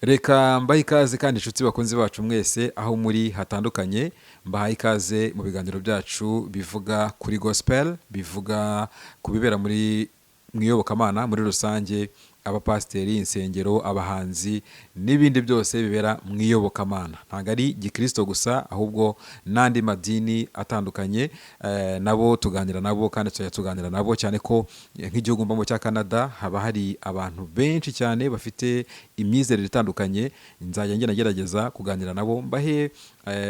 Reka mbahe ikaze kandi, inshuti bakunzi bacu mwese aho muri hatandukanye, mbahaye ikaze mu biganiro byacu bivuga kuri gospel, bivuga ku bibera muri mu iyobokamana muri rusange, abapasiteri, insengero, abahanzi n'ibindi byose bibera mu iyobokamana. Ntabwo ari gikristo gusa, ahubwo n'andi madini atandukanye nabo tuganira nabo kandi tujya tuganira nabo cyane ko nk'igihugu mbamo cya Canada haba hari abantu benshi cyane bafite imyizerere itandukanye. Nzajya ngenda ngerageza kuganira nabo, mbahe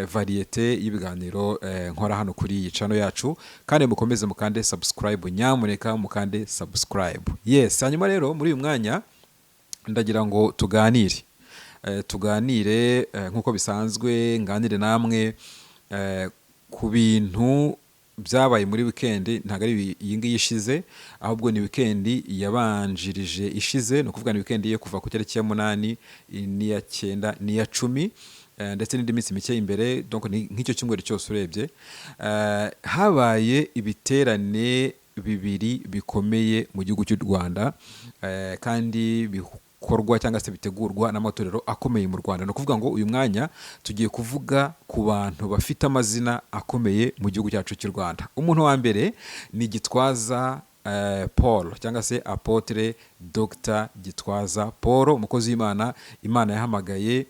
variété y'ibiganiro nkora hano kuri iyi channel yacu. Kandi mukomeze mukande subscribe, nyamuneka mukande subscribe. Yes, hanyuma rero muri uyu mwanya ndagira ngo tuganire, tuganire nk'uko bisanzwe, nganire namwe ku bintu byabaye muri weekend. Ntabwo ari iyi ngiyi ishize, ahubwo ni weekend yabanjirije ishize. Ni ukuvuga ni weekend yo kuva ku itariki ya 8, n'iya 9, n'iya 10, ndetse n'indi minsi mike imbere. Donc ni nk'icyo cyumweru cyose urebye. Habaye ibiterane bibiri bikomeye mu gihugu cy'u Rwanda, kandi bikorwa cyangwa se bitegurwa n'amatorero akomeye mu Rwanda. Ni ukuvuga ngo uyu mwanya tugiye kuvuga ku bantu bafite amazina akomeye mu gihugu cyacu cy'u Rwanda. Umuntu wa mbere ni Gitwaza Paul, cyangwa se Apôtre Dr Gitwaza Paul, umukozi w'Imana Imana yahamagaye,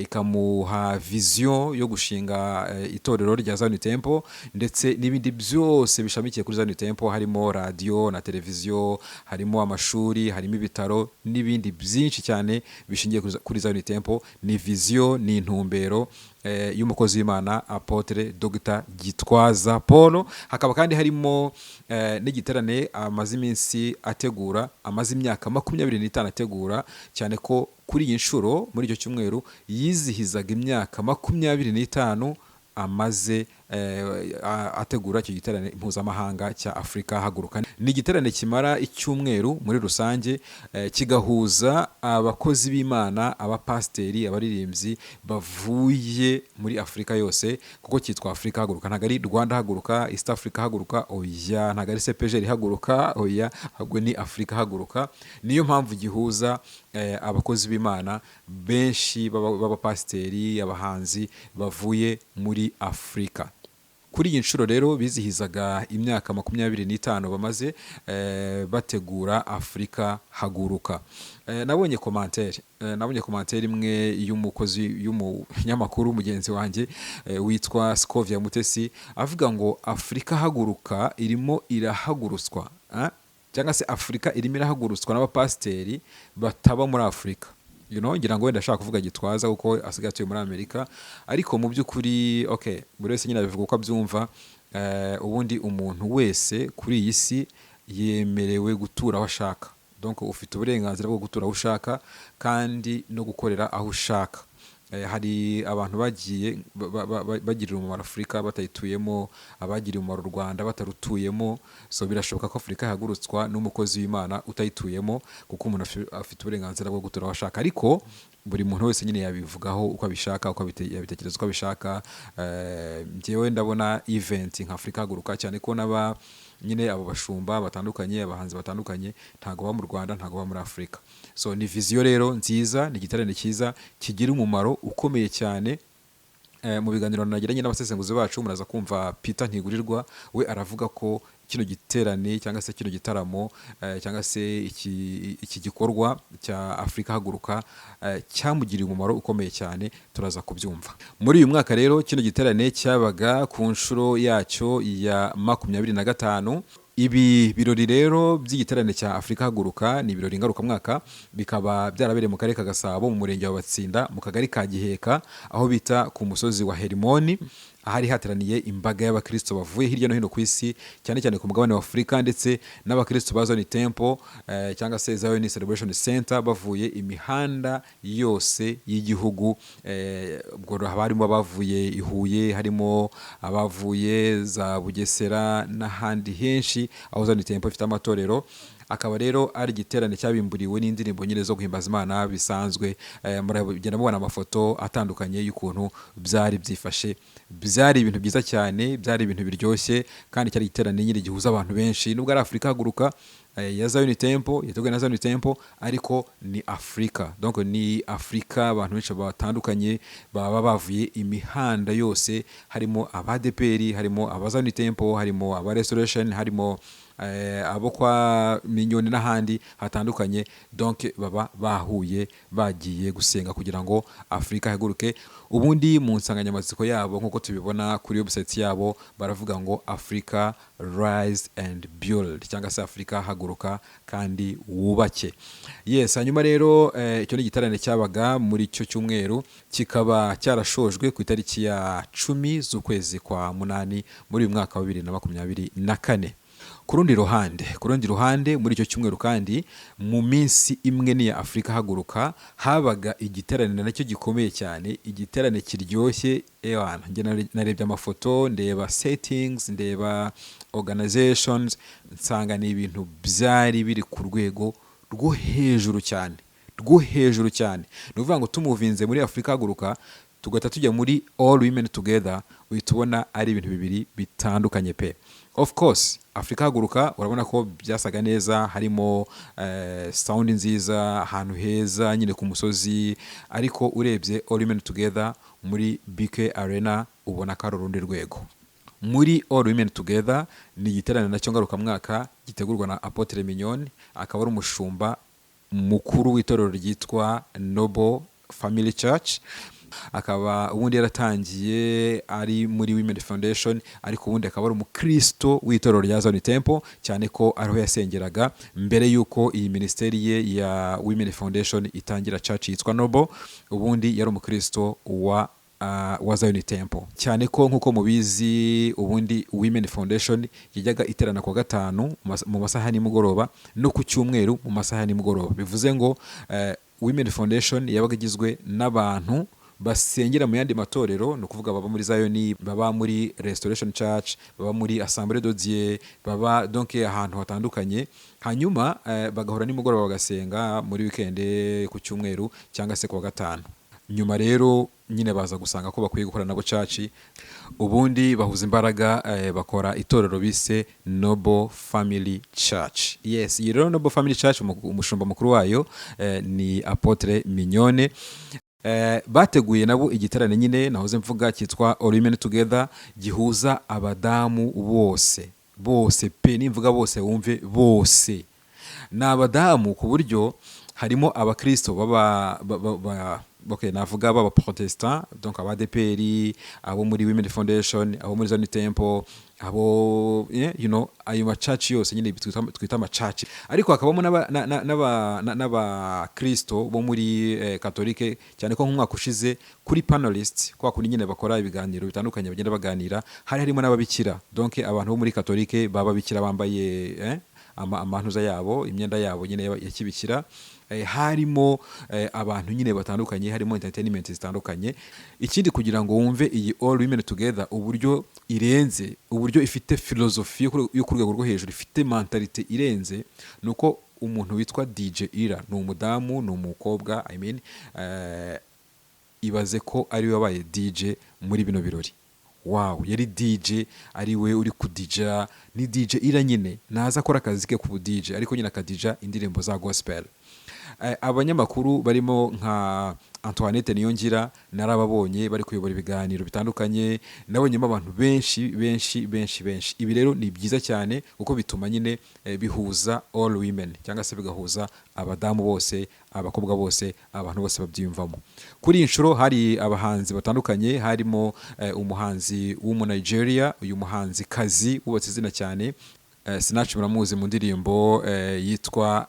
ikamuha vision yo gushinga itorero rya Zion Temple ndetse n'ibindi byose bishamikiye kuri Zion Temple, harimo radiyo na televiziyo, harimo amashuri, harimo ibitaro n'ibindi byinshi cyane bishingiye kuri Zion Temple. Ni vision, ni intumbero y'umukozi w'Imana Apôtre Dr Gitwaza Paul. Hakaba kandi harimo n'igiterane amaze iminsi ategura, amaze imyaka 25 ategura, cyane ko kuri iyi nshuro muri icyo cyumweru yizihizaga imyaka 25 amaze ategura icyo giterane mpuzamahanga cya Afurika Haguruka. Ni igiterane kimara icyumweru muri rusange, kigahuza abakozi b'Imana, abapasiteri, abaririmbyi bavuye muri Afurika yose, kuko cyitwa Afurika Haguruka. Ntabwo ari Rwanda Haguruka, East Africa Haguruka, oya. Ntabwo ari CEPGL Haguruka, oya. Ahubwo ni Afurika Haguruka. Niyo mpamvu gihuza abakozi b'Imana benshi b'abapasiteri, abahanzi bavuye muri Afurika. Kuri iyi nshuro rero bizihizaga imyaka 25 bamaze bategura Afurika Haguruka. Nabonye commentaire imwe y'umukozi, y'umunyamakuru mugenzi wanjye witwa Scovia Mutesi, avuga ngo Afurika Haguruka irimo irahagurutswa, cyangwa se Afurika irimo irahagurutswa n'abapasiteri bataba muri Afurika. Ngira ngo wenda ashaka kuvuga Gitwaza kuko asigaye atuye muri Amerika. Ariko mu by'ukuri, okay, buri wese nyine abivuga uko abyumva. Ubundi umuntu wese kuri iyi si yemerewe gutura aho ashaka. Donc ufite uburenganzira bwo gutura aho ushaka kandi no gukorera aho ushaka. Hari abantu bagiye bagirira umumaro Afurika batayituyemo, abagiriye umumaro u Rwanda batarutuyemo. So birashoboka ko Afurika ihagurutswa n'umukozi w'Imana utayituyemo, kuko umuntu afite uburenganzira bwo gutura aho ashaka. Ariko buri muntu wese nyine yabivugaho uko abishaka, uko yabitekereza uko abishaka. Njyewe ndabona event nka Afurika Haguruka, cyane ko n'aba nyine abo bashumba batandukanye, abahanzi batandukanye, ntabwo baba mu Rwanda, ntabwo baba muri Afurika. So ni vision rero nziza, ni igiterane cyiza kigira umumaro ukomeye cyane. Mu biganiro nagiranye n'abasesenguzi bacu, muraza kumva Peter Ntigurirwa, we aravuga ko kino giterane cyangwa se kino gitaramo, cyangwa se iki gikorwa cya Afurika Haguruka cyamugiriye umumaro ukomeye cyane. Turaza kubyumva. Muri uyu mwaka rero kino giterane cyabaga ku nshuro yacyo ya 25. Ibi birori rero by'igiterane cya Afurika Haguruka ni ibirori ngarukamwaka, bikaba byarabereye mu karere ka Gasabo, mu murenge wa Batsinda, mu kagari ka Giheka, aho bita ku musozi wa Herimoni, ahari hateraniye imbaga y'abakristo bavuye hirya no hino ku isi, cyane cyane ku mugabane wa Afurika, ndetse n'abakristo ba Zion Temple, cyangwa se Zion Celebration Center, bavuye imihanda yose y'igihugu. Ubwo haba harimo abavuye i Huye, harimo abavuye za Bugesera n'ahandi henshi aho Zion Temple ifite amatorero. Akaba rero ari igiterane cyabimburiwe n'indirimbo nyine zo guhimbaza Imana bisanzwe. Muragenda mubona amafoto atandukanye y'ukuntu byari byifashe. Byari ibintu byiza cyane, byari ibintu biryoshye, kandi cyari igiterane nyine gihuza abantu benshi. Nubwo ari Afurika Haguruka ya Zion Temple, yateguwe na Zion Temple, ariko ni Afurika, donc ni Afurika, abantu benshi batandukanye baba bavuye imihanda yose, harimo aba ADEPR, harimo aba Zion Temple, harimo aba Restoration, harimo abo kwa Mignone n'ahandi hatandukanye. Donc baba bahuye bagiye gusenga kugira ngo Afurika ihaguruke. Ubundi mu nsanganyamatsiko yabo, nk'uko tubibona kuri website yabo, baravuga ngo "Africa Rise and Build", cyangwa se "Afurika haguruka kandi wubake". Yes, hanyuma rero icyo ni igiterane cyabaga muri icyo cyumweru, kikaba cyarashojwe ku itariki ya 10 z'ukwezi kwa munani muri uyu mwaka wa 2024. Ku rundi ruhande, muri icyo cyumweru kandi, mu minsi imwe n'iya Afurika Haguruka, habaga igiterane nacyo gikomeye cyane, igiterane kiryoshye. Ewana, njye narebye amafoto, ndeba settings, ndeba organizations, nsanga ni ibintu byari biri ku rwego rwo hejuru cyane, rwo hejuru cyane. Ni ukuvuga ngo tumuvinze muri Afurika Haguruka, tugahita tujya muri All Women Together, uhita ubona ari ibintu bibiri bitandukanye pe. Of course, Afurika Haguruka urabona ko byasaga neza, harimo sound nziza, ahantu heza nyine ku musozi, ariko urebye All Women Together muri BK Arena, ubona ko ari urundi rwego. Muri All Women Together ni igiterane nacyo ngarukamwaka gitegurwa na Apotre Mignone, akaba ari umushumba mukuru w'itorero ryitwa Noble Family Church. Akaba ubundi yaratangiye ari muri Women Foundation, ariko ubundi akaba ari umukristo w'itorero rya Zion Temple, cyane ko ariho yasengeraga mbere y'uko iyi minisiteri ye ya Women Foundation itangira church yitwa Noble. Ubundi yari umukristo wa Zion Temple, cyane ko nk'uko mubizi, ubundi Women Foundation yajyaga iterana ku wa gatanu mu masaha ya nimugoroba no ku cyumweru mu masaha ya nimugoroba. Bivuze ngo Women Foundation yabaga igizwe n'abantu basengera mu yandi matorero, ni ukuvuga baba muri Zion, baba muri Restoration Church, baba muri Assemblée de Dieu, baba donc ahantu hatandukanye, hanyuma bagahora nimugoroba bagasenga muri weekend, ku cyumweru cyangwa se ku wa gatanu. Nyuma rero nyine baza gusanga ko bakwiye gukora nabo church, ubundi bahuza imbaraga, bakora itorero bise Noble Family Church. Yes, iyi rero Noble Family Church, umushumba mukuru wayo ni Apotre Mignone. Bateguye nabo igiterane nyine nahoze mvuga cyitwa All Women Together, gihuza abadamu bose bose pe. Nimvuga bose, wumve bose, ni abadamu ku buryo harimo abakristo baba okay, navuga baba protestant, donc aba ADEPR, abo muri Women Foundation, abo muri Zion Temple, abo ayo ma church yose nyine twita ama church, ariko hakabamo n'abakristo bo muri katolike, cyane ko nk'umwaka ushize kuri panelist, kwa kundi nyine bakora ibiganiro bitandukanye, bagenda baganira, hari harimo n'ababikira, donc abantu bo muri katolike b'ababikira bambaye amantuza yabo, imyenda yabo nyine ya kibikira. Harimo abantu nyine batandukanye, harimo entertainment zitandukanye. Ikindi, kugira ngo wumve iyi All Women Together uburyo irenze, uburyo ifite filozofi yo ku rwego rwo hejuru, ifite mentalité irenze, ni uko umuntu witwa DJ Ira, ni umudamu, ni umukobwa, I mean, ibaze ko ari we wabaye DJ muri bino birori. Wow, yari DJ, ari we uri kudija. Ni DJ Ira nyine, naza akora akazi ke ku DJ, ariko nyine akadija indirimbo za gospel. Abanyamakuru barimo nka Antoinette Niyongira narababonye bari kuyobora ibiganiro bitandukanye, nabonyemo abantu benshi benshi benshi benshi. Ibi rero ni byiza cyane kuko bituma nyine bihuza all women, cyangwa se bigahuza abadamu bose, abakobwa bose, abantu bose babyiyumvamo. Kuri iyi nshuro hari abahanzi batandukanye, harimo umuhanzi w'umu Nigeria, uyu muhanzi kazi wubatse izina cyane, Sinach, muramuzi mu ndirimbo yitwa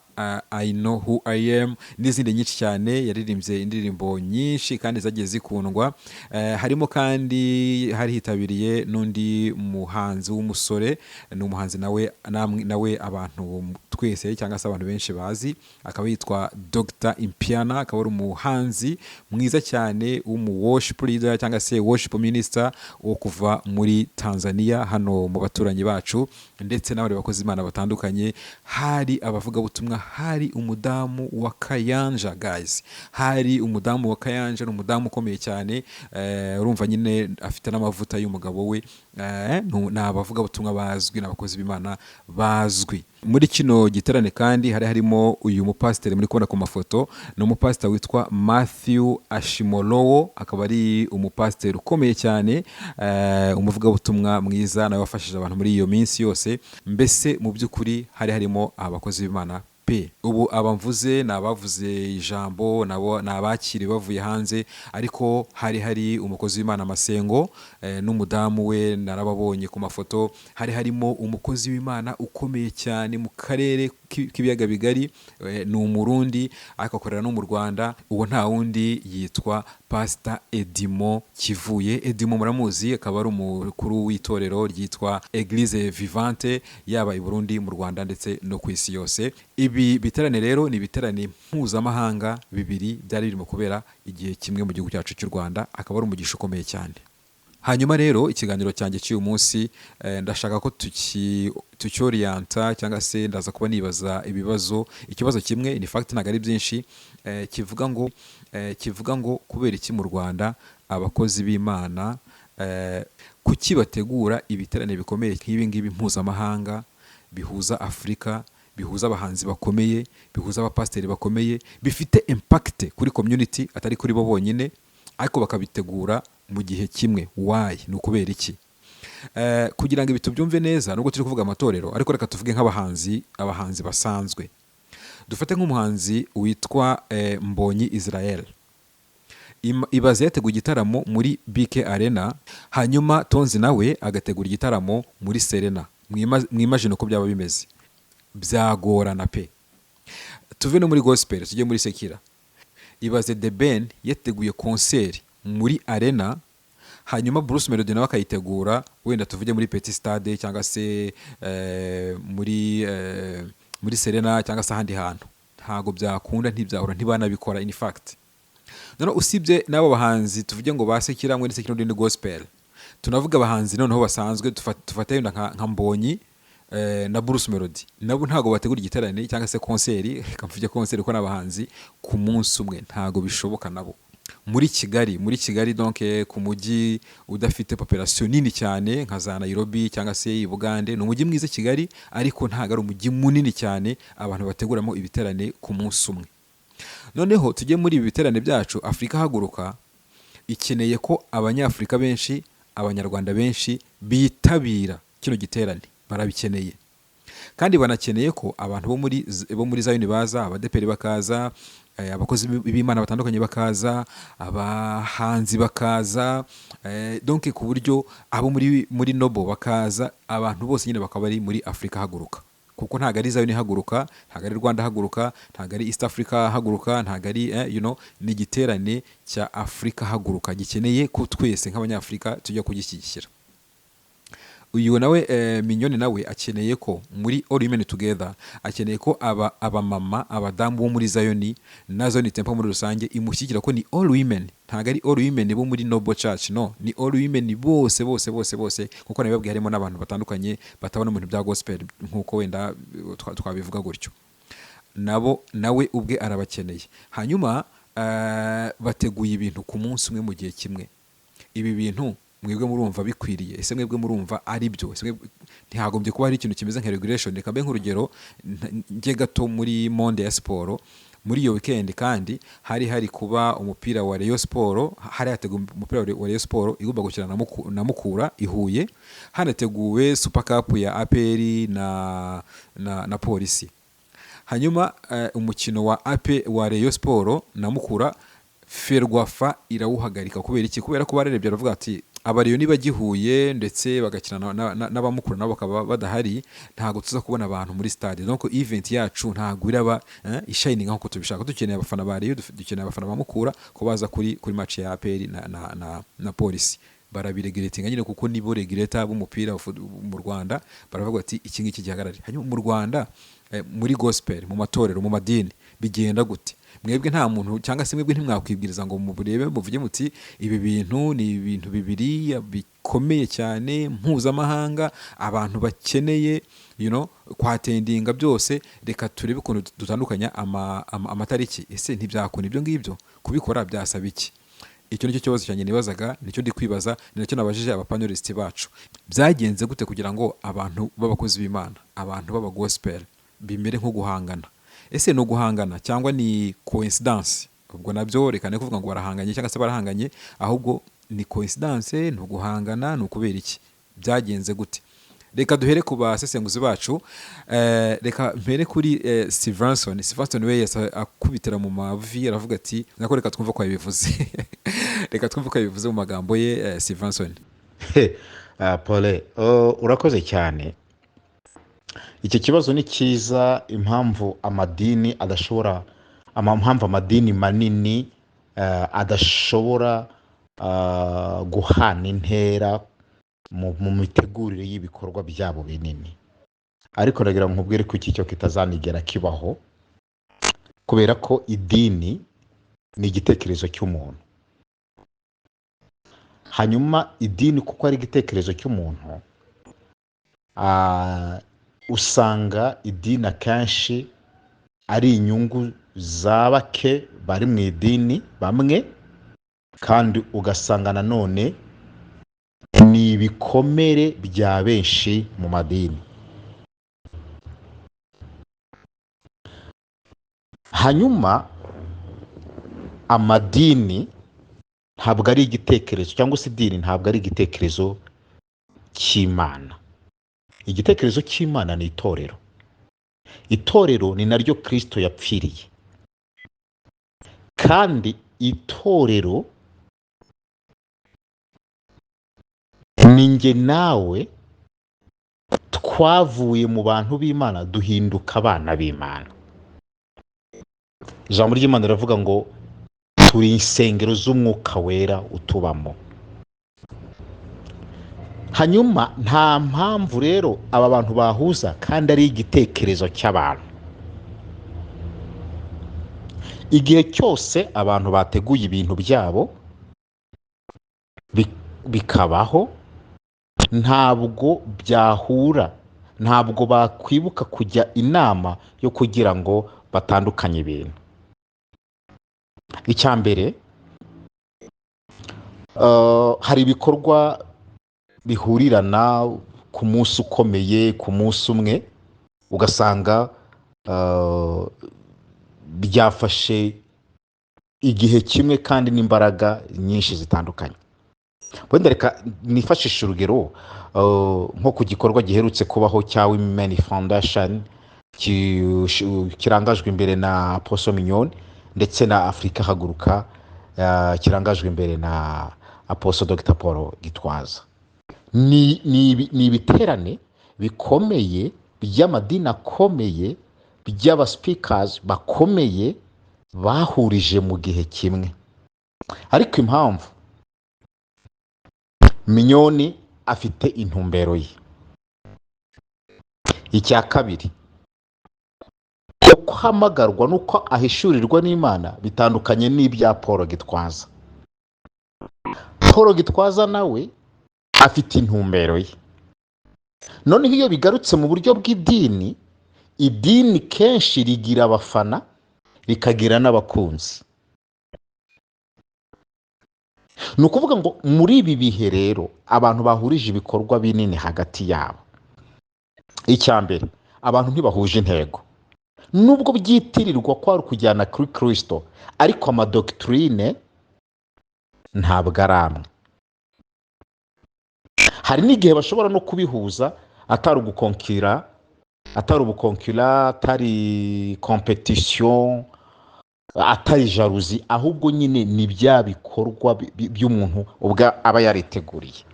I Know Who I Am n'izindi nyinshi cyane. Yaririmbye indirimbo nyinshi kandi zagiye zikundwa. Harimo kandi, hari hitabiriye n'undi muhanzi w'umusore, ni umuhanzi nawe nawe abantu twese cyangwa se abantu benshi bazi, akaba yitwa Dr Impiana, akaba ari umuhanzi mwiza cyane w'umu worship leader cyangwa se worship minister wo kuva muri Tanzania, hano mu baturanyi bacu, ndetse n'abandi bakozi Imana batandukanye. Hari abavugabutumwa, hari umudamu wa Kayanja. Guys, hari umudamu wa Kayanja, ni umudamu ukomeye cyane. Urumva nyine afite n'amavuta y'umugabo we. Ni abavugabutumwa bazwi, ni abakozi b'Imana bazwi. Muri kino giterane kandi hari harimo uyu mupasiteri muri kubona ku mafoto, ni umupasiteri witwa Matthew Ashimolowo, akaba ari umupasiteri ukomeye cyane, umuvugabutumwa mwiza, nawe wafashije abantu muri iyo minsi yose. Mbese mu by'ukuri hari harimo abakozi b'Imana pe. Ubu aba mvuze ni abavuze ijambo, nabo ni abakiri bavuye hanze, ariko hari hari umukozi w'Imana Masengo n'umudamu we, narababonye ku mafoto. Hari harimo umukozi w'Imana ukomeye cyane mu karere k'ibiyaga bigari, ni Umurundi ariko akorera no mu Rwanda. Uwo nta wundi, yitwa Pastor Edimo Kivuye. Edimo muramuzi, akaba ari umukuru w'itorero ryitwa Eglise Vivante, yaba i Burundi, mu Rwanda ndetse no ku isi yose. Ibi biterane rero ni ibiterane mpuzamahanga bibiri byari birimo kubera igihe kimwe mu gihugu cyacu cy'u Rwanda, akaba ari umugisha ukomeye cyane. Hanyuma rero ikiganiro cyanjye cy'uyu munsi, ndashaka ko tucyoriyanta cyangwa se ndaza kuba nibaza ibibazo, ikibazo kimwe, in fact ntabwo ari byinshi, kivuga ngo kubera iki mu Rwanda abakozi b'Imana, kuki bategura ibiterane bikomeye nk'ibi ngibi mpuzamahanga bihuza Afurika, bihuza abahanzi bakomeye, bihuza abapasiteri bakomeye, bifite impact kuri community, atari kuri bo bonyine, ariko bakabitegura mu gihe kimwe? Why? Ni ukubera iki? Kugira ngo ibi tubyumve neza, nubwo turi kuvuga amatorero, ariko reka tuvuge nk'abahanzi, abahanzi basanzwe. Dufate nk'umuhanzi witwa Mbonyi Israel. Ibaze yateguye igitaramo muri BK Arena, hanyuma Tonzi nawe agategura igitaramo muri Serena. Mwimagine uko byaba bimeze, byagorana pe. Tuve no muri gospel tujye muri secular. Ibaze The Ben yateguye concert muri Arena, hanyuma Bruce Melody nawe akayitegura wenda tuvuge muri Petit Stade cyangwa se muri Serena cyangwa se ahandi hantu. Ntago byakunda, ntibyahura, ntibanabikora in fact. Noneho usibye n'abo bahanzi tuvuge ngo ba secular, mwe ni secular, undi ni gospel, tunavuga abahanzi noneho basanzwe, dufate wenda nka Mbonyi na Bruce Melody, nabo ntago bategura igiterane cyangwa se concert, reka mvuge concert ko n'abahanzi, ku munsi umwe, ntago bishoboka nabo. Muri Kigali donc ku mujyi udafite population nini cyane nka za Nairobi cyangwa se i Bugande, ni umujyi mwiza Kigali, ariko ntago ari umujyi munini cyane abantu bateguramo ibiterane ku munsi umwe. Noneho tujye muri ibi biterane byacu. Afurika Haguruka ikeneye ko Abanyafurika benshi, Abanyarwanda benshi bitabira kino giterane, barabikeneye. Kandi banakeneye ko abantu bo muri Zayoni baza, abadeperi bakaza, abakozi b'Imana batandukanye bakaza, abahanzi bakaza, donc ku buryo abo muri Noble bakaza, abantu bose nyine bakaba bari muri Afurika Haguruka, kuko ntabwo ari Zayoni Haguruka, ntabwo ari Rwanda Haguruka, ntabwo ari East Africa Haguruka, ntabwo ari ni igiterane cya Afurika Haguruka gikeneye ko twese nk'Abanyafurika tujya kugishyigikira. Uyu nawe Mignone nawe akeneye ko muri All Women Together, akeneye ko aba abamama, abadamu bo muri Zayoni na Zion Temple muri rusange imushyigikira, ko ni all women, ntabwo ari all women bo muri Noble Church, no, ni all women bose bose bose bose, kuko nabibabwiye harimo n'abantu batandukanye batabona mu bintu bya gospel, nk'uko wenda twabivuga gutyo, nabo nawe ubwe arabakeneye. Hanyuma bateguye ibintu ku munsi umwe mu gihe kimwe. Ibi bintu mwebwe murumva bikwiriye? Ese mwebwe murumva ari byo? Ese ntihagombye kuba hari ikintu kimeze nka regulation? Reka mbe nk'urugero njye gato muri monde ya siporo. Muri iyo weekend kandi hari hari kuba umupira wa Rayon Sport, hari hateguwe umupira wa Rayon Sport igomba gukina na Mukura i Huye, hanateguwe Super Cup ya APR na Polisi. Hanyuma umukino wa AP wa Rayon Sport na Mukura, Ferwafa irawuhagarika. Kubera iki? Kubera ko barerebye baravuga ati Aba Rayon niba gihuye ndetse bagakina n'abamukura nabo bakaba badahari, ntabwo tuza kubona abantu muri stade. Donc event yacu ntabwo iraba ishining nkuko tubishaka. Dukeneye abafana ba Rayon, dukeneye abafana ba Mukura ko baza kuri match ya APR na Polisi. Barabiregulatinga nyine kuko nibo regulator b'umupira mu Rwanda. Baravuga bati iki ngiki gihagarare. Hanyuma mu Rwanda, muri gospel, mu matorero, mu madini, bigenda gute? Mwebwe nta muntu cyangwa se mwebwe ntimwakwibwiriza ngo murebe muvuge muti ibi bintu ni ibintu bibiri bikomeye cyane mpuzamahanga, abantu bakeneye kwattendinga byose, reka turebe ukuntu dutandukanya amatariki. Ese ntibyakunda ibyo ngibyo? Kubikora byasaba iki? Icyo nicyo kibazo cyanjye nibazaga, nicyo ndi kwibaza, ni nacyo nabajije abapanelists bacu. Byagenze gute kugira ngo abantu b'abakozi b'Imana, abantu b'abagospel bimere nko guhangana? Ese ni uguhangana cyangwa ni coincidence? Ubwo nabyo reka ne kuvuga ngo barahanganye cyangwa se barahanganye, ahubwo ni coincidence, ni uguhangana, ni ukubera iki? Byagenze gute? Reka duhere ku basesenguzi bacu. Reka mpere kuri Stevenson. Stevenson we yasa akubitira mu mavi, aravuga ati nako reka twumve ko yabivuze, reka twumve ko yabivuze mu magambo ye. Stevenson. Paul, urakoze cyane. Icyo kibazo ni cyiza. Impamvu amadini adashobora, impamvu amadini manini adashobora guhana intera mu mitegurire y'ibikorwa byabo binini. Ariko ndagira ngo nkubwire ko iki cyo kitazanigera kibaho, kubera ko idini ni igitekerezo cy'umuntu. Hanyuma idini, kuko ari igitekerezo cy'umuntu, usanga idini akenshi ari inyungu za bake bari mu idini bamwe, kandi ugasanga nanone ni ibikomere bya benshi mu madini. Hanyuma amadini ntabwo ari igitekerezo, cyangwa se idini ntabwo ari igitekerezo cy'Imana. Igitekerezo cy'Imana ni itorero. Itorero ni naryo Kirisito yapfiriye, kandi itorero ni njye nawe twavuye mu bantu b'Imana duhinduka abana b'Imana. Ijambo ry'Imana riravuga ngo turi insengero z'Umwuka Wera utubamo. Hanyuma nta mpamvu rero aba bantu bahuza kandi ari igitekerezo cy'abantu. Igihe cyose abantu bateguye ibintu byabo bikabaho, ntabwo byahura, ntabwo bakwibuka kujya inama yo kugira ngo batandukanye ibintu. Icya mbere, hari ibikorwa bihurirana ku munsi ukomeye, ku munsi umwe, ugasanga byafashe igihe kimwe kandi n'imbaraga nyinshi zitandukanye. Wenda reka nifashishe urugero nko ku gikorwa giherutse kubaho cya Women Foundation kirangajwe imbere na Apostle Mignonne, ndetse na Afurika Haguruka kirangajwe imbere na Apostle Dr Paul Gitwaza. Ni ibiterane bikomeye by'amadini akomeye, by'abaspeakers bakomeye bahurije mu gihe kimwe. Ariko impamvu Mignonne afite intumbero ye. Icya kabiri, uko ahamagarwa n'uko ahishurirwa n'Imana bitandukanye n'ibya Paul Gitwaza. Paul Gitwaza nawe afite intumbero ye. Noneho iyo bigarutse mu buryo bw'idini, idini kenshi rigira abafana, rikagira n'abakunzi. Ni ukuvuga ngo muri ibi bihe rero abantu bahurije ibikorwa binini hagati yabo, icya mbere, abantu ntibahuje intego. Nubwo byitirirwa ko ari ukujyana kuri Kirisito, ariko amadoctrine ntabwo ari amwe. Hari n'igihe bashobora no kubihuza atari ugukonkira, atari ubukonkira, atari compétition. Atari jalousie, ahubwo nyine ni bya bikorwa by'umuntu ubwo aba yariteguriye.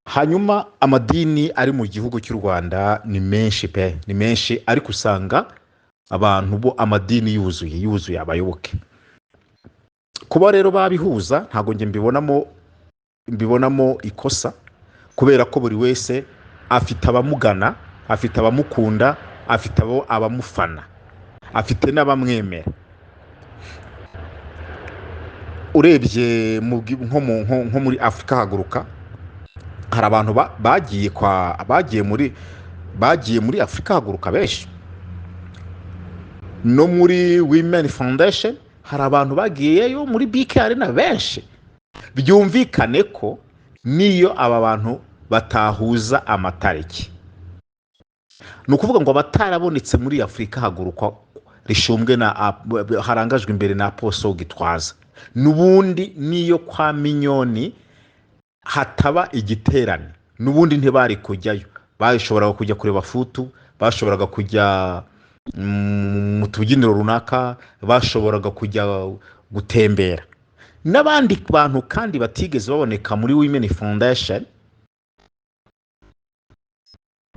Hanyuma amadini ari mu gihugu cy'u Rwanda ni menshi pe, ni menshi, ariko usanga abantu bo amadini yuzuye yuzuye abayoboke. Kuba rero babihuza, ntabwo njye mbibonamo ikosa, kubera ko buri wese afite abamugana, afite abamukunda, afite abo abamufana, afite n'abamwemera. Urebye nko muri Afurika Haguruka, hari abantu bagiye kwa bagiye muri Afurika Haguruka benshi. No muri Women Foundation hari abantu bagiyeyo, muri BK Arena benshi. Byumvikane ko niyo aba bantu batahuza amatariki, ni ukuvuga ngo abatarabonetse muri Afurika Haguruka rishumbwe na harangajwe imbere na Apostle Gitwaza, n'ubundi niyo kwa Mignonne hataba igiterane, n'ubundi ntibari kujyayo. Bashoboraga kujya kureba foot, bashoboraga kujya mu tubyiniro runaka, bashoboraga kujya gutembera. N'abandi bantu kandi batigeze baboneka muri Women Foundation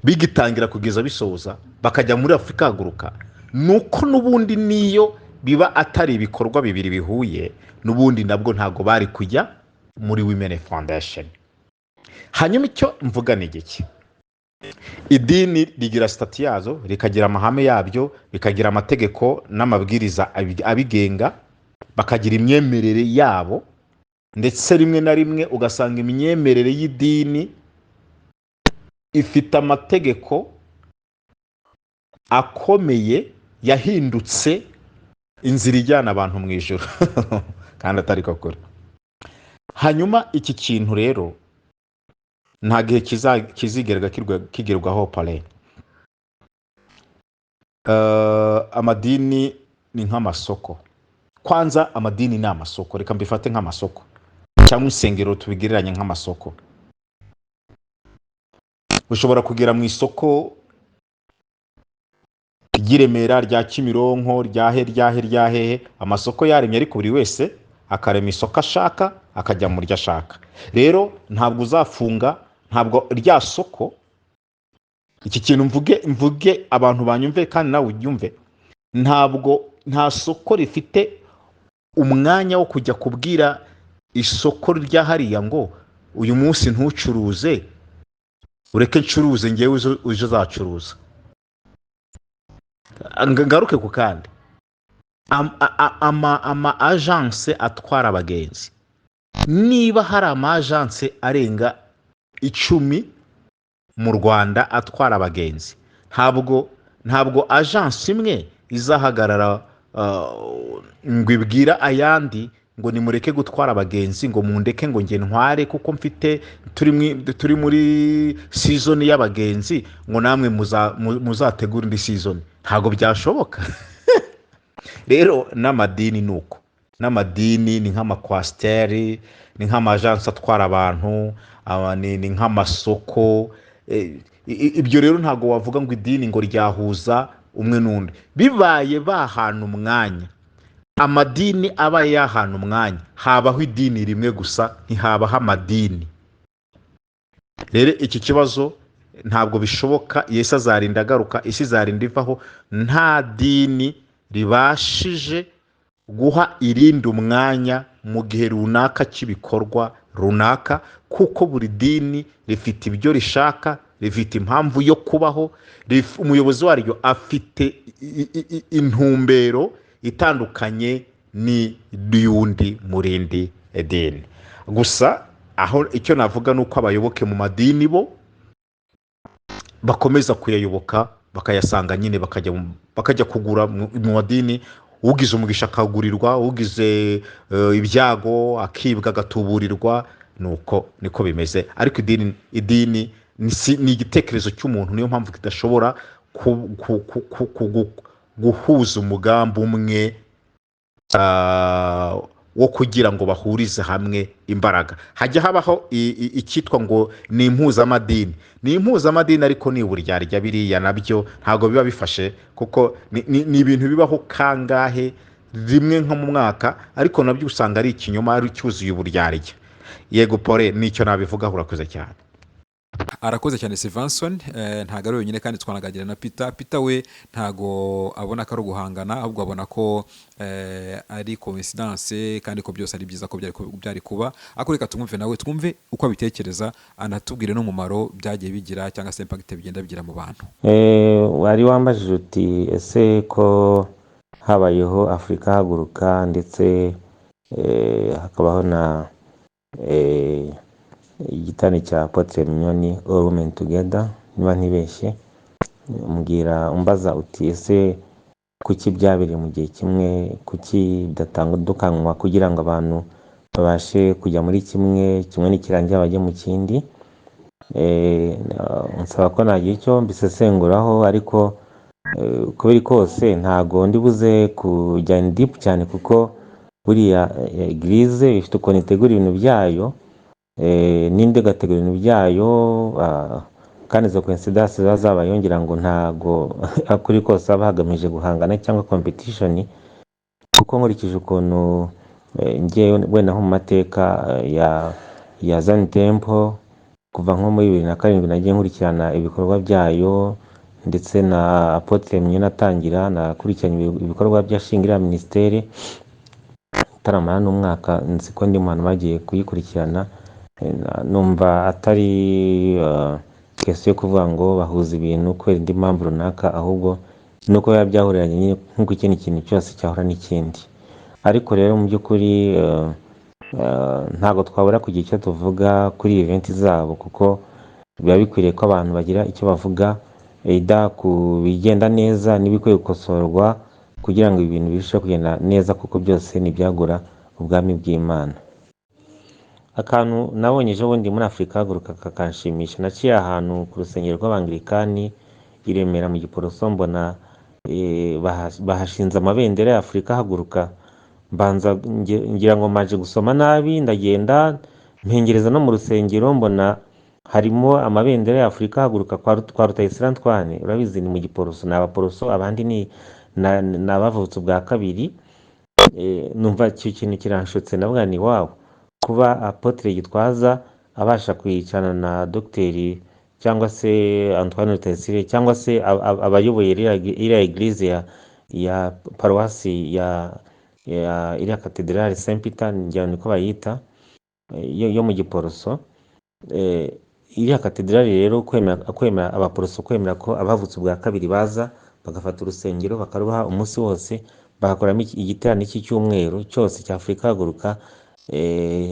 bigitangira kugeza bisoza, bakajya muri Afurika Haguruka, ni uko n'ubundi niyo biba atari ibikorwa bibiri bihuye, n'ubundi nabwo ntabwo bari kujya muri Women Foundation. Hanyuma icyo mvuga ni igiki? Idini rigira statut yazo, rikagira amahame yabyo, rikagira amategeko n'amabwiriza abigenga, bakagira imyemerere yabo. Ndetse rimwe na rimwe ugasanga imyemerere y'idini ifite amategeko akomeye yahindutse inzira ijyana abantu mu ijoro, kandi atari ko kuri. Hanyuma iki kintu rero nta gihe kizigerwa kigerwaho pare. Amadini ni nk'amasoko. Kwanza amadini ni amasoko, reka mbifate nk'amasoko, cyangwa insengero tubigereranye nk'amasoko. Ushobora kugera mu isoko ry'i Remera, rya Kimironko, rya he, rya he, rya hehe, amasoko yaremye, ariko buri wese akarema isoko ashaka, akajya mu ryo ashaka. Rero ntabwo uzafunga, ntabwo rya soko. Iki kintu mvuge abantu banyumve kandi nawe ubyumve: ntabwo nta soko rifite umwanya wo kujya kubwira isoko rya hariya ngo uyu munsi ntucuruze, ureke ncuruze ngewe, ejo uzacuruza. Ngaruke ku kandi ama agence atwara abagenzi. Niba hari ama agence arenga 10 mu Rwanda atwara abagenzi, ntabwo agence imwe izahagarara ngo ibwira ayandi ngo nimureke gutwara abagenzi, ngo mundeke, ngo njye ntware kuko mfite turi muri season y'abagenzi, ngo namwe muzategure indi season. Ntabwo byashoboka. Rero n'amadini ni uko, n'amadini ni nk'ama coaster, ni nk'ama agence atwara abantu, ni nk'amasoko. Ibyo rero ntabwo wavuga ngo idini ngo ryahuza umwe n'undi. Bibaye bahana umwanya, amadini abaye yahana umwanya, habaho idini rimwe gusa, ntihabaho amadini. Rero iki kibazo ntabwo bishoboka. Yesu azarinda agaruka, isi izarinda ivaho, nta dini ribashije guha irindi umwanya mu gihe runaka cy'ibikorwa runaka, kuko buri dini rifite ibyo rishaka, rifite impamvu yo kubaho, umuyobozi waryo afite intumbero itandukanye n'iy'undi mu rindi dini. Gusa aho icyo navuga ni uko abayoboke mu madini bo bakomeza kuyayoboka, bakayasanga nyine, bakajya kugura mu madini. Ugize umugisha akagurirwa, ugize ibyago akibwa, agatuburirwa. Nuko niko bimeze. Ariko idini ni igitekerezo cy'umuntu, niyo mpamvu kidashobora guhuza umugambi umwe. wo kugira ngo bahurize hamwe imbaraga. Hajya habaho icyitwa ngo ni impuzamadini, ni impuzamadini ariko ni uburyarya, biriya nabyo ntabwo biba bifashe, kuko ni ibintu bibaho kangahe, rimwe nko mu mwaka, ariko nabyo usanga ari ikinyoma, ari cyuzuye uburyarya. Yego pole, nicyo nabivugaho, urakoze cyane. Arakoze cyane Stevenson. Ntabwo ari wenyine kandi, twanaganira na Peter. Peter we ntago abona ko ari uguhangana, ahubwo abona ko ari coincidence kandi ko byose ari byiza, ko byari kuba. Ariko reka tumwumve nawe, twumve uko abitekereza, anatubwire n'umumaro byagiye bigira cyangwa se impact bigenda bigira mu bantu. Wari wambajije uti: "Ese ko habayeho Afurika Haguruka, ndetse hakabaho na igiterane cya Apotre Mignonne, All Women Together," niba ntibeshye, mbwira umbaza uti: "Ese kuki byabereye mu gihe kimwe? Kuki bidatandukanywa kugira ngo abantu babashe kujya muri kimwe, kimwe nikirangira bajye mu kindi?" Nsaba ko nagira icyo mbisesenguraho, ariko uko biri kose ntago ndi buze kujya in deep cyane, kuko buriya église ifite ukuntu itegura ibintu byayo, n'indi igategura ibintu byayo, kandi izo coincidence ziba zabayeho ngira ngo ntago kuri kose haba hagamije guhangana cyangwa competition, kuko nkurikije ukuntu njyewe wenda nko mu mateka ya Zion Temple, kuva nko muri 2007 nagiye nkurikirana ibikorwa byayo, ndetse na Apotre Mignonne atangira nakurikiranye ibikorwa by'ashinga iriya minisiteri, itaramara n'umwaka nzi ko ndi mu bantu bagiye kuyikurikirana. Numva atari question yo kuvuga ngo bahuza ibintu kubera indi mpamvu runaka, ahubwo nuko biba byahuriranye nyine nk'uko ikindi kintu cyose cyahura n'ikindi. Ariko rero mu by'ukuri ntabwo twabura kugira icyo tuvuga kuri event zabo, kuko biba bikwiriye ko abantu bagira icyo bavuga either ku bigenda neza n'ibikwiye gukosorwa kugira ngo ibintu birusheho kugenda neza, kuko byose ni ibyagura ubwami bw'Imana. Akantu nabonye ejo bundi muri Afurika Haguruka kakanshimisha: naciye ahantu ku rusengero rw'Abangilikani i Remera mu Giporoso, mbona bahashinze amabendera ya Afurika Haguruka. Mbanza ngira ngo mbanje gusoma nabi, ndagenda mpengereza no mu rusengero, mbona harimo amabendera ya Afurika Haguruka kwa Rutayisire Antoine. Urabizi ni mu Giporoso, ni Abaporoso, abandi ni abavutse ubwa kabiri. Numva icyo kintu kiranshutse, ndavuga ni wow, kuba Apotre Gitwaza abasha kwicarana na Dogiteri cyangwa se Antoine Rutayisire cyangwa se abayoboye iriya église ya paruwasi ya iriya katedrali Saint Peter, ngira niko bayita, yo mu Giporoso. Iriya katedrali rero, kwemera Abaporoso, kwemera ko abavutse ubwa kabiri baza bagafata urusengero bakarubaha umunsi wose, bagakoramo igiterane cy'icyumweru cyose cya Afurika Haguruka,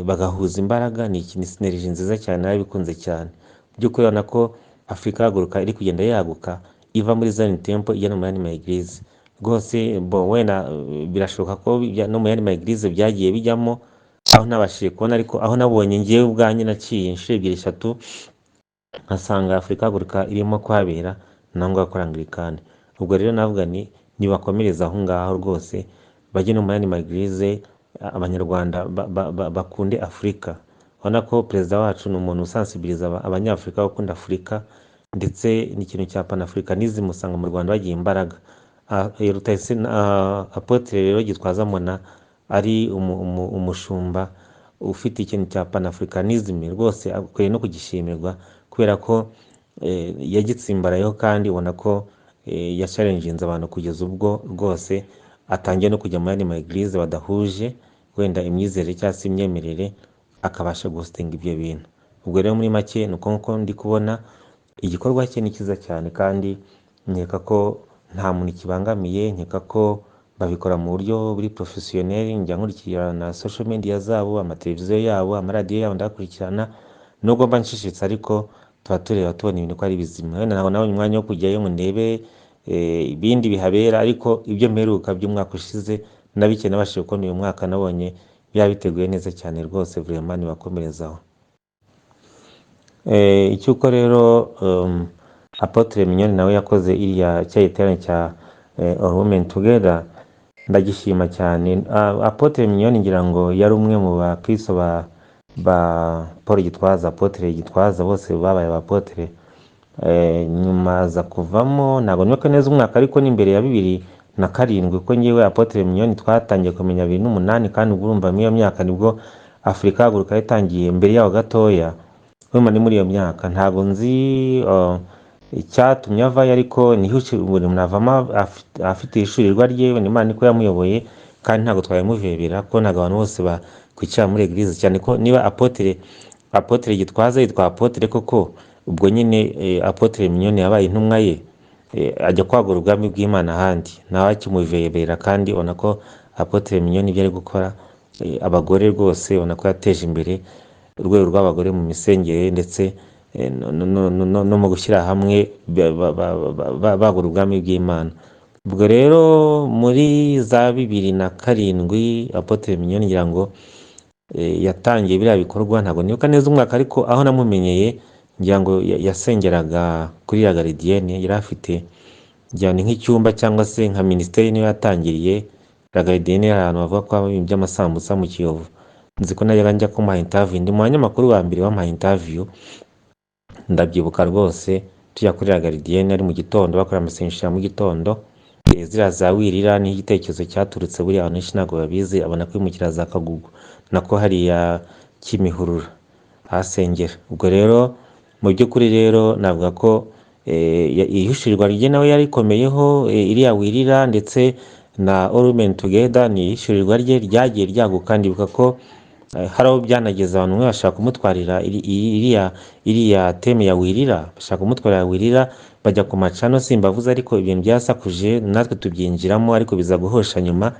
bagahuza imbaraga, ni ikintu synergy nziza cyane, narabikunze cyane. Mu by'ukuri urabona ko Afurika Haguruka iri kugenda yaguka, iva muri Zion Temple ijya no mu yandi ma église rwose. Bo wenda birashoboka ko no mu yandi ma église byagiye bijyamo, aho ntabashije kubona, ariko aho nabonye ngewe ubwanjye naciye inshuro ebyiri, eshatu, nkasanga Afurika Haguruka irimo kuhabera, naho ngaho kuri Anglikane. Ubwo rero navuga ni nibakomereza aho ngaho rwose, bajye no mu yandi ma église, Abanyarwanda bakunde Afurika. Urabona ko perezida wacu ni umuntu usensibiliza Abanyafurika gukunda Afurika, ndetse n'ikintu cya panafricanism usanga mu Rwanda bagiye imbaraga. Rutayisire, Apotre rero Gitwaza, mbona ari umushumba ufite ikintu cya panafricanism, rwose akwiye no kugishimirwa kubera ko yagitsimbarayeho, kandi ubona ko yachallenginze abantu kugeza ubwo rwose atangiye no kujya mu yandi ma église badahuje wenda imyizerere cyangwa se imyemerere, akabasha guhostinga ibyo bintu. Ubwo rero muri make ni uko nguko ndi kubona igikorwa cye ni cyiza cyane, kandi nkeka ko nta muntu kibangamiye, nkeka ko babikora mu buryo buri professionnel. Njya nkurikirana social media zabo, amateleviziyo yabo, amaradiyo yabo ndayakurikirana, nubwo mba ncecetse, ariko tuba tureba tubona ibintu ko ari bizima. Wenda ntabwo nabonye umwanya wo kujyayo ngo ndebe ibindi bihabera, ariko ibyo mperuka by'umwaka ushize na bike nabashije kubona uyu mwaka, nabonye byaba biteguye neza cyane rwose. Vraiment nibakomerezaho. Icyuko rero Apotre Mignonne nawe yakoze iriya cya giterane cya All Women Together, Ndagishima cyane. Apôtre Mignonne ngira ngo yari umwe mu bakristo ba Paul Gitwaza, Apôtre Gitwaza, bose babaye abapotre. Nyuma aza kuvamo, ntabwo nibuka neza umwaka, ariko ni imbere ya 2007, kuko ngewe Apôtre Mignonne twatangiye kumenya 2008, kandi ubwo urumva muri iyo myaka nibwo Afurika Haguruka yatangiye, mbere yaho gatoya. Urumva ni muri iyo myaka. Ntabwo nzi icyatumye avayo, ariko niho buri muntu avamo afite ishurirwa rye, wenda Imana niko yamuyoboye, kandi ntabwo twabimuvebera ko ntabwo abantu bose bakwicara muri église, cyane ko niba Apôtre Gitwaza yitwa Apôtre koko, ubwo nyine Apôtre Mignonne yabaye intumwa ye, ajya kwagura ubwami bw'Imana ahandi, nawe akimuvebera. Kandi ubona ko Apôtre Mignonne ibyo ari gukora, abagore rwose ubona ko yateje imbere urwego rw'abagore mu misengere, ndetse no mu gushyira hamwe bagura ubwami bw'Imana. Ubwo rero muri za 2007 Apôtre Mignonne ngira ngo yatangiye biriya bikorwa, ntabwo nibuka neza umwaka, ariko aho namumenyeye ngira ngo yasengeraga kuri ya Gardienne, yari afite ngira ni nk'icyumba cyangwa se nka minisiteri niyo yatangiriye. La Gardienne, hari ahantu bavuga ko haba ibintu by'amasambusa mu Kiyovu. Nzi ko najyaga njya kumuha interview, ndi mu banyamakuru ba mbere bamuhaye interview, ndabyibuka rwose, tujya kuri La Gardienne ari mu gitondo, bakora amasengesho ya mu gitondo. Ziriya za wirira niho igitekerezo cyaturutse. Buriya abantu benshi ntabwo babizi, abona kwimukira za Kagugu, nako hariya Kimihurura ahasengera. Ubwo rero mu by'ukuri rero navuga ko ihishurirwa rye nawe yarikomeyeho, iriya wirira ndetse na All Women Together ni ihishurirwa rye ryagiye ryaguka. Ndibuka ko hari aho byanageze abantu bamwe bashaka kumutwarira iriya thème ya wirira, bashaka kumutwarira wirira, bajya ku macano, simbavuze, ariko ibintu byasakuje natwe tubyinjiramo, ariko biza guhosha nyuma.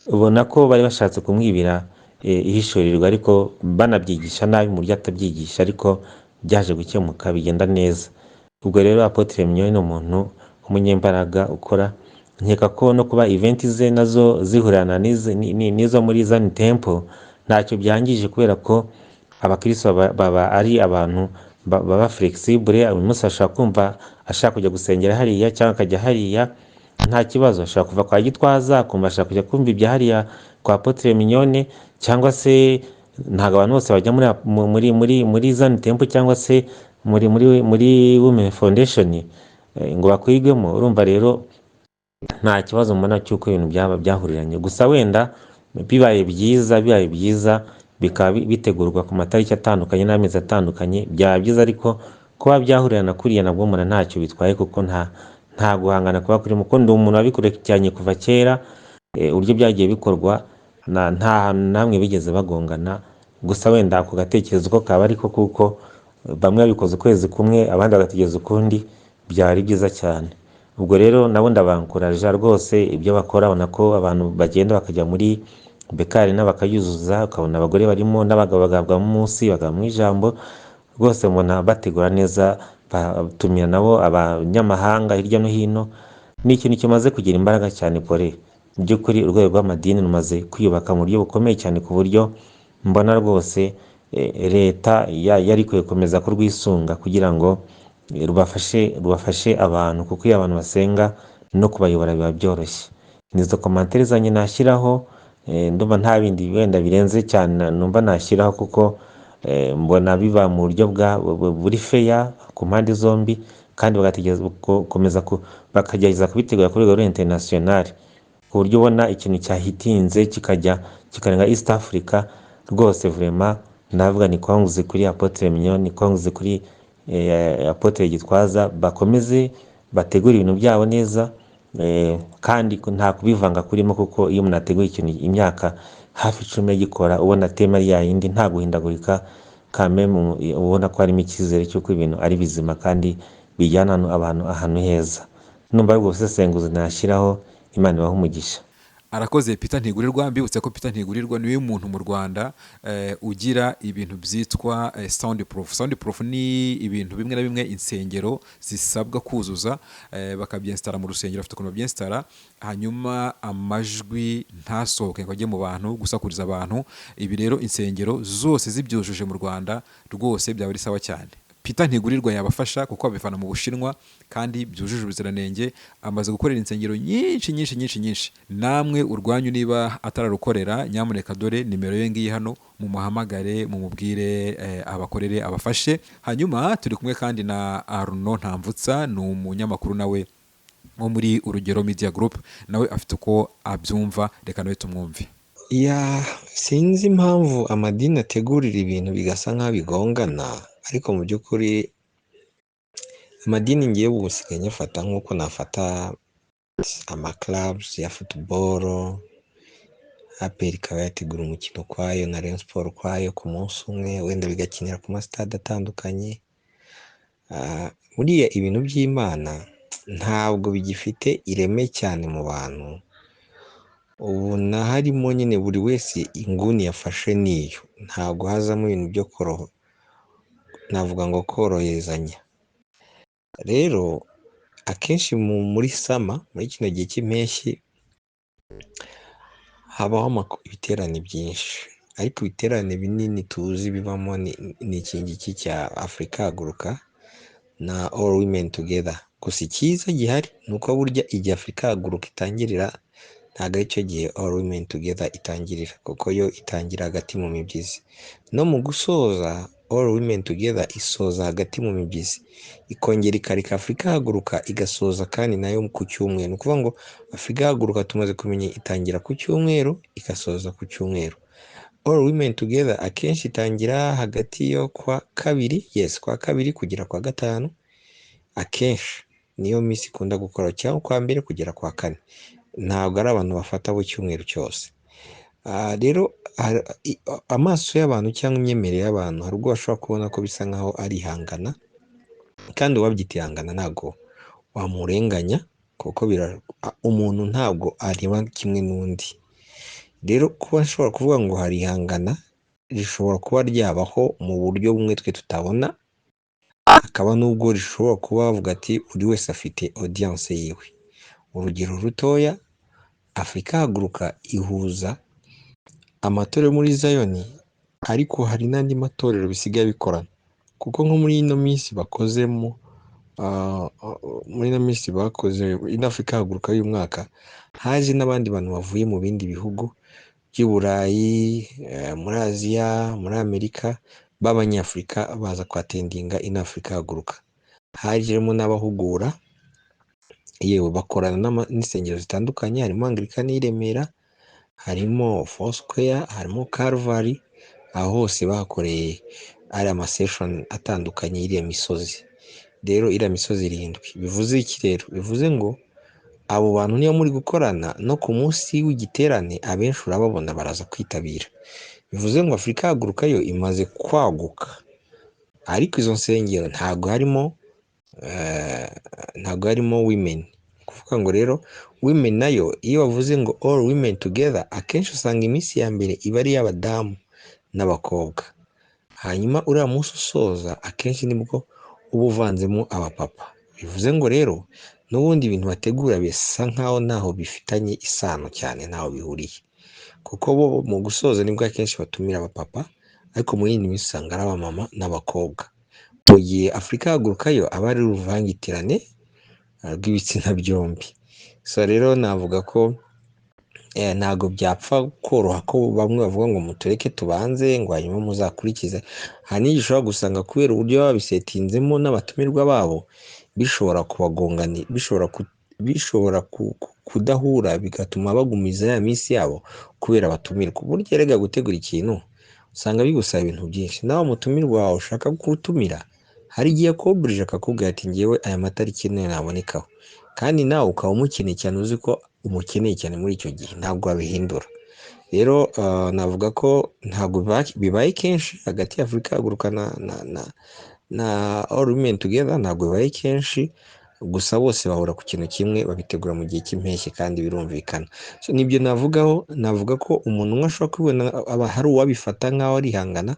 Ubona ko bari bashatse kumwibira ihishurirwa, ariko banabyigisha nabi mu buryo atabyigisha, ariko byaje gukemuka bigenda neza. Ubwo rero Apôtre Mignonne ni umuntu w'umunyembaraga ukora. Nkeka ko no kuba event ze nazo zihurana n'izo muri Zion Temple ntacyo byangije, kubera ko abakristo baba ari abantu baba flexible. Uyu munsi ashobora kumva ashaka kujya gusengera hariya cyangwa akajya hariya, nta kibazo. Ashobora kuva kwa Gitwaza akumva ashaka kujya kumva ibya hariya kwa Apôtre Mignonne, cyangwa se ntabwo abantu bose bajya muri Zion Temple cyangwa se muri Women Foundation ngo bakwigwemo. Urumva rero nta kibazo mbona cy'uko ibintu byaba byahuriranye. Gusa wenda bibaye byiza bikaba bitegurwa ku matariki atandukanye n'amezi atandukanye, byaba byiza, ariko kuba byahurirana kuriya nabwo mbona ntacyo bitwaye, kuko nta guhangana kuba kurimo, kuko ndi umuntu wabikurikiranye kuva kera, uburyo byagiye bikorwa nta hantu namwe bigeze bagongana. Gusa wenda ako gatekerezo ko kaba ariko kuko bamwe babikoze ukwezi kumwe, abandi bagategereza ukundi, byaba ari byiza cyane. Ubwo rero nabo ndabankuraja rwose ibyo bakora. Ubona ko abantu bagenda bakajya muri BK Arena bakayuzuza, ukabona abagore barimo n'abagabo bagahabwamo umunsi, bagahabwamo ijambo. Rwose mbona bategura neza, batumira nabo abanyamahanga hirya no hino. Ni ikintu kimaze kugira imbaraga cyane pore. Mu by'ukuri urwego rw'amadini rumaze kwiyubaka mu buryo bukomeye cyane, ku buryo mbona rwose leta yari ikwiye gukomeza kurwisunga kugira ngo rubafashe abantu, kuko iyo abantu basenga no kubayobora biba byoroshye. Nizo commentaire zanjye nashyiraho. Ndumva nta bindi wenda birenze cyane numva nashyiraho, kuko mbona biba mu buryo bwa buri fair ku mpande zombi, kandi bagategereza gukomeza bakagerageza kubitegura ku rwego international, ku buryo ubona ikintu cyahitinze kikajya kikarenga East Africa. Rwose vraiment ndavuga ni congs kuri Apôtre Mignonne, ni congs kuri Apôtre Gitwaza. Bakomeze bategure ibintu byabo neza, kandi nta kubivanga kurimo, kuko iyo umuntu ateguye ikintu imyaka hafi 10 agikora, ubona thème ari yayindi, nta guhindagurika kame, ubona ko harimo icyizere cy'uko ibintu ari bizima kandi bijyana abantu ahantu heza. Numva ari ubwo busesenguzi nashyiraho. Imana ibahe umugisha. Arakoze Peter Ntigurirwa. Mbibutse ko Peter Ntigurirwa niwe muntu mu Rwanda ugira ibintu byitwa sound proof. Sound proof ni ibintu bimwe na bimwe insengero zisabwa kuzuza, bakabyinstara mu rusengero, bafite ukuntu babyinstara, hanyuma amajwi ntasohoke ngo ajye mu bantu gusakuriza abantu. Ibi rero insengero zose zibyujuje mu Rwanda rwose byaba ari sawa cyane. Peter Ntigurirwa yabafasha kuko abivana mu Bushinwa kandi byujuje ubuziranenge. Amaze gukorera insengero nyinshi nyinshi nyinshi nyinshi. Namwe urwanyu niba atararukorera, nyamuneka dore nimero ye ngiyi hano, mumuhamagare mumubwire abakorere abafashe. Hanyuma turi kumwe kandi na Arnaud Ntamvutsa, ni umunyamakuru nawe wo muri Urugero Media Group, nawe afite uko abyumva, reka nawe tumwumve. Ya, sinzi impamvu amadini ategurira ibintu bigasa nk'aho bigongana, ariko mu by'ukuri amadini ngiye ubu nsigaye nyafata nk'uko nafata amaclubs ya football. APR ikaba yategura umukino ukwayo na Rayon Sports ukwayo ku munsi umwe, wenda bigakinira ku masitade atandukanye. Buriya ibintu by'Imana ntabwo bigifite ireme cyane mu bantu, ubona harimo nyine buri wese inguni yafashe niyo, ntabwo hazamo ibintu byo koroha, navuga ngo koroherezanya. Rero akenshi muri summer, muri kino gihe cy'impeshyi, habaho ibiterane byinshi, ariko ibiterane binini tuzi bibamo ni iki ngiki cya Afurika Haguruka na All Women Together. Gusa icyiza gihari ni uko burya igihe Afurika Haguruka itangirira ntabwo aricyo gihe All Women Together itangirira, kuko yo itangira hagati mu mibyizi. No mu gusoza All Women Together isoza hagati mu mibyizi, ikongera ikareka Afurika Haguruka igasoza kandi nayo ku cyumweru. Ni ukuvuga ngo Afurika Haguruka tumaze kumenya itangira ku cyumweru igasoza ku cyumweru. All Women Together akenshi itangira hagati yo kwa kabiri, yes, kwa kabiri kugera kwa gatanu, akenshi niyo minsi ikunda gukora, cyangwa kwa mbere kugera kwa kane. Ntabwo ari abantu bafata bo icyumweru cyose. Rero amaso y'abantu cyangwa imyemerere y'abantu hari ubwo bashobora kubona ko bisa nkaho ari ihangana, kandi uwabyita ihangana ntabwo wamurenganya, kuko umuntu ntabwo areba kimwe n'undi. Rero kuba nshobora kuvuga ngo hari ihangana rishobora kuba ryabaho mu buryo bumwe twe tutabona, hakaba n'ubwo rishobora kuba bavuga ati buri wese afite audience yiwe. Urugero rutoya, Afurika Haguruka ihuza amatorero muri Zayoni, ariko hari n'andi matorero bisigaye bikorana, kuko nko muri ino minsi bakozemo, muri ino minsi bakoze ino Afurika Haguruka y'uyu mwaka, haje n'abandi bantu bavuye mu bindi bihugu by'i Burayi, muri Aziya, muri Amerika, b'Abanyafurika baza kwattendinga ino Afurika Haguruka. Hajemo n'abahugura, yewe bakorana n'insengero zitandukanye, harimo Anglikani y'i Remera, harimo Foursquare, harimo Calvary, aho hose bahakoreye ari amasession atandukanye y'iriya misozi. Rero iriya misozi irindwi, bivuze iki rero? Bivuze ngo abo bantu niyo muri gukorana no ku munsi w'igiterane abenshi urababona baraza kwitabira. Bivuze ngo Afurika Haguruka yo imaze kwaguka, ariko izo nsengero ntabwo harimo women. Kuvuga ngo rero women nayo iyo bavuze ngo all women together, akenshi usanga iminsi ya mbere iba ari iy'abadamu n'abakobwa, hanyuma uriya munsi usoza akenshi nibwo uba uvanzemo abapapa. Bivuze ngo rero n'ubundi ibintu bategura bisa nkaho ntaho bifitanye isano cyane, ntaho bihuriye, kuko bo mu gusoza nibwo akenshi batumira abapapa, ariko mu yindi minsi usanga ari abamama n'abakobwa. Mu gihe Afurika Haguruka yo aba ari uruvangitirane rw'ibitsina byombi. So rero navuga ko ntabwo byapfa koroha ko bamwe bavuga ngo mutureke tubanze ngo hanyuma muzakurikize. Hari n'igihe ushobora gusanga kubera uburyo baba babisettinzemo n'abatumirwa babo bishobora kubagongani, bishobora kudahura, bigatuma bagumiza ya minsi yabo kubera abatumirwa. Burya erega gutegura ikintu usanga bigusaba ibintu byinshi, nawe umutumirwa wawe ushaka gutumira hari igihe akuburije akakubwira ati ngewe aya matariki niyo nabonekaho, kandi nawe ukaba umukeneye cyane, uzi ko umukeneye cyane muri icyo gihe, ntabwo wabihindura. Rero navuga ko ntabwo bibaye kenshi hagati ya Afurika Haguruka na All Women Together, ntabwo bibaye kenshi, gusa bose bahura ku kintu kimwe, babitegura mu gihe cy'impeshyi kandi birumvikana. So, nibyo navugaho, navuga ko umuntu umwe ashobora kubibona, aba hari uwabifata nk'aho ari ihangana,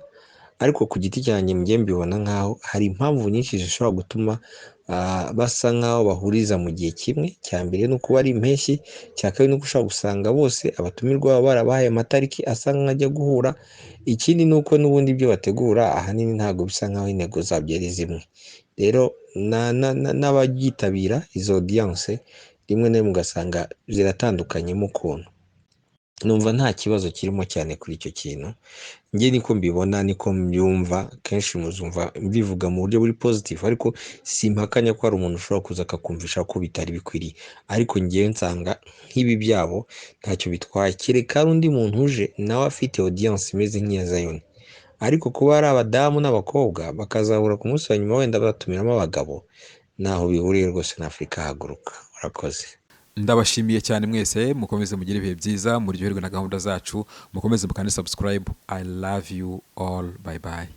Ariko ku giti cyanjye njye mbibona nk'aho hari impamvu nyinshi zishobora gutuma basa nk'aho bahuriza mu gihe kimwe. Icya mbere ni ukuba ari impeshyi, icya kabiri ni uko ushobora gusanga bose abatumirwa baba barabahaye amatariki asa nk'ajya guhura, ikindi ni uko n'ubundi ibyo bategura ahanini ntabwo bisa nk'aho intego zabyo ari zimwe. Rero n'ababyitabira izo audience rimwe na rimwe ugasanga ziratandukanyemo ukuntu. Numva nta kibazo kirimo cyane kuri icyo kintu, njye niko mbibona, niko mbyumva, kenshi muzumva mbivuga mu buryo buri positive, ariko simpakanya ko hari umuntu ushobora kuza akakumvisha ko bitari bikwiriye, ariko njyewe nsanga nk'ibi byabo ntacyo bitwaye, kereka hari undi muntu uje nawe afite audience imeze nk'iya Zion, ariko kuba ari abadamu n'abakobwa bakazahura ku munsi wa nyuma wenda batumiramo abagabo, ntaho bihuriye rwose na Afurika Haguruka. Urakoze. Ndabashimiye cyane mwese, mukomeze mugire ibihe byiza, muryoherwe na gahunda zacu, mukomeze mukande subscribe. I love you all, bye bye.